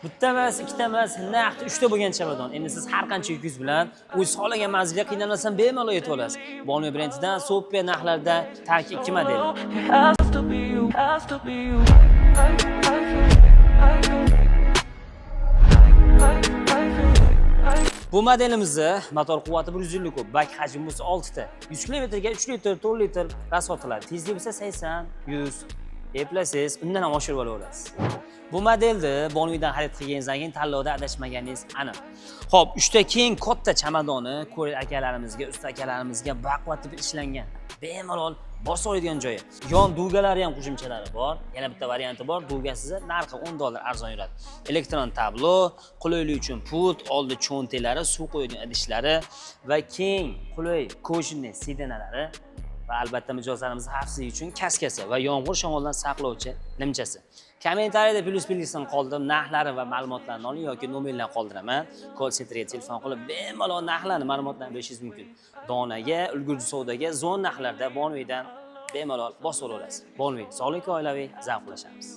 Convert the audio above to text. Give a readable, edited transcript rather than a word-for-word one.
Bitta emas, ikkita emas, naqd uchta bo'lgan chamadon. Endi siz har qancha yukingiz bilan o'z xohlagan manzilga qiynalmasdan bemalol yetib olasiz. Bonwe brendidan super narxlarda Tark 2 modeli. It has to be you, has to be you. I feel like, I feel like, I feel like, I Bu modelimizni motor quvvati 150 kub, bak hajmi bo'lsa 6 ta. 100 kilometrga 3 litr, 4 litr расход qiladi. Tezlik bo'lsa 80, 100 eplasangiz, undan ham oshirib olaverasiz. Bu modelni Bonwidan xarid qilganingizdan keyin tanlovda adashmaganingiz aniq. Xo'p, uchta keng katta chamadoni kuryer akalarimizga, usta akalarimizga baquvvat deb ishlangan. Bemalol bosa oladigan joyi. Yon дуга lari ham qo'shimchalari bor. Yana bitta varianti bor, дуга siz narxi 10 dollar arzon yuradi. Elektron tablo, qulaylik uchun pult, oldi cho'ntaklari, suv qo'yadigan idishlari va keng, qulay кожаный сиденья lari va albatta mijozlarimiz xavfsizligi uchun kaskasi va yomg'ir shamoldan saqlovchi nimchasi. Kommentariyada plyus belgisini qoldirib, narxlari va ma'lumotlarni oling yoki nomerlarni qoldiraman. Call centerga telefon qilib bemalol narxlarni, ma'lumotlarni berishingiz mumkin. Donaga, ulgurji savdoga zo'r narxlarda Bonwidan bemalol bosib olaverasiz. Bonwi, sog'lik, oilaviy zavqlashamiz.